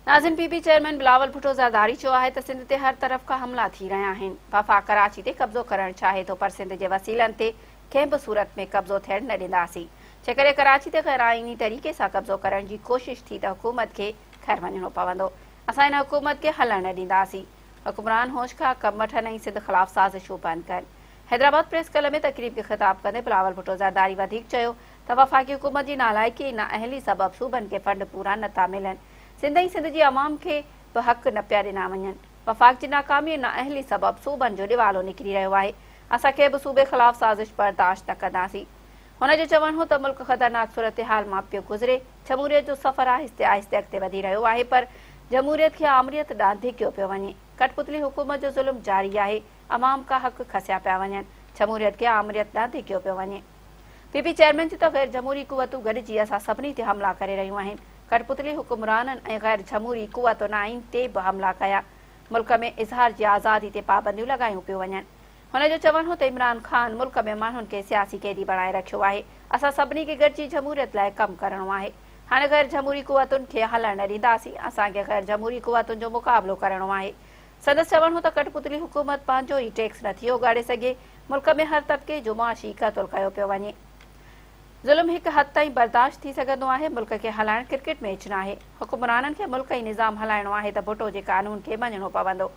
ناظرين P P chairman Bilawal Bhutto Zardari چيو آهي ته سنڌ تي هر طرف کان حملا ٿي رهيا آهن، وفاق ڪراچي تي قبضو ڪرڻ چاهي ٿو پر سنڌ جي وسيلن تي ڪنهن به صورت ۾ قبضو ٿيڻ نه ڏينداسين، جيڪڏهن ڪراچي تي غير آئيني طريقي سان قبضو ڪرڻ جي ڪوشش ٿي ته حڪومت کي گهر وڃڻو پوندو، اسان هن حڪومت کي هلڻ نه ڏينداسين، حڪمران هوش کان ڪم وٺن ۽ سنڌ خلاف سازشون بند ڪن. حيدرآباد پريس ڪلب ۾ تقريب کي خطاب ڪندي بلاول ڀٽو زرداري وڌيڪ چيو ته وفاقي حڪومت جي نالائقي ۽ نااهلي سبب صوبن کي فنڊ پورا نه ٿا ملن، سنڌ ۽ سنڌ جي عوام کي به حق نه پيا ڏنا وڃن، وفاق جي ناڪامي ۽ نااهلي سبب صوبن جو ڏيوالو نڪري رهيو آهي، اسان ڪنهن به صوبي خلاف سازش برداشت نه ڪنداسين. هن جو چوڻ هو ته ملڪ خطرناڪ صورتحال مان پيو گذري، جمهوريت جو سفر آهستي آهستي اڳتي وڌي رهيو آهي پر جمهوريت کي آمريت ڏانهن ڌڪيو پيو وڃي، ڪٺپتلي حڪومت جو ظلم جاري آهي، عوام کان حق کسيا پيا وڃن، جمهوريت کي آمريت ڏانهن ڌڪيو پيو وڃي. پي پي چيئرمين چيو ته غير جمهوري قوتون گڏجي اسان سڀني تي حملا ڪري رهيون آهن، ڪٺپتلي حڪمرانن ۽ غير جمهوري قوتن آئين تي به حملا ڪيا، ملڪ ۾ اظهار جي آزادي تي پابنديون لڳايون پيون وڃن. هن جو چوڻ هو ته عمران خان ملڪ ۾ ماڻهن کي سياسي قيدي بڻائي رکيو آهي، اسان سڀني کي گڏجي جمهوريت لاء ڪم ڪرڻو آهي، هاڻي غير جمهوري قوتن کي هلڻ نه ڏينداسين، اسان کي غير جمهوري قوتن جو مقابلو ڪرڻو آهي. سندس چوڻ هو ته ڪٺپتلي حڪومت پنهنجو ئي ٽيڪس نٿي اوڳاڙي سگهي، ملڪ ۾ هر طبقي جو معاشي قتل ڪيو پيو وڃي. ظلم هڪ حد تائين برداشت ٿي سگهندو آهي، ملڪ کي هلائڻ ڪرڪيٽ ميچ ناهي، حڪمرانن کي ملڪ ۽ نظام هلائڻو آهي ته ڀٽو جي قانون کي مڃڻو پوندو.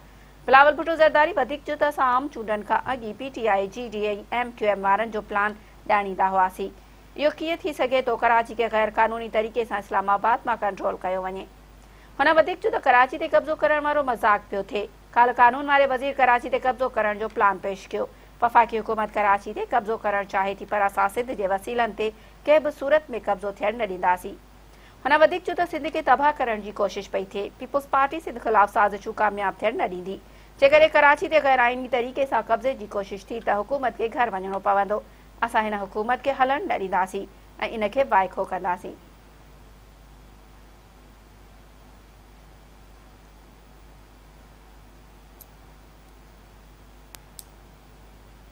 بلاول ڀٽو زرداري وڌيڪ چيو ته اسان عام چونڊن کان اڳ ئي P T I, G D A ۽ M Q M وارن جو پلان ڄاڻيندا هئاسين، اهو ڪيئن ٿي سگهي ٿو ڪراچي کي غير قانوني طريقي سان اسلام آباد مان ڪنٽرول ڪيو وڃي. هن وڌيڪ چيو ته ڪراچي تي قبضو ڪرڻ وارو مذاق پيو ٿئي، ڪالهه قانون واري وزير ڪراچي تي قبضو ڪرڻ جو پلان پيش ڪيو، وفاقي حڪومت ڪراچي تي قبضو ڪرڻ چاهي ٿي پر اسان سنڌ جي وسيلن تي ڪنهن به صورت ۾ قبضو ٿيڻ نه ڏينداسين. هن وڌيڪ چيو ته سنڌ کي تباهه ڪرڻ جي ڪوشش پئي ٿئي، پيپلز پارٽي سنڌ خلاف سازشون ڪامياب ٿيڻ نه ڏيندي، جيڪڏهن ڪراچي تي غير آئيني طريقي سان قبضي جي ڪوشش ٿي ته حڪومت کي گهر وڃڻو پوندو، اسان هن حڪومت کي هلڻ نه ڏينداسين ۽ ان کي وائکو ڪنداسين.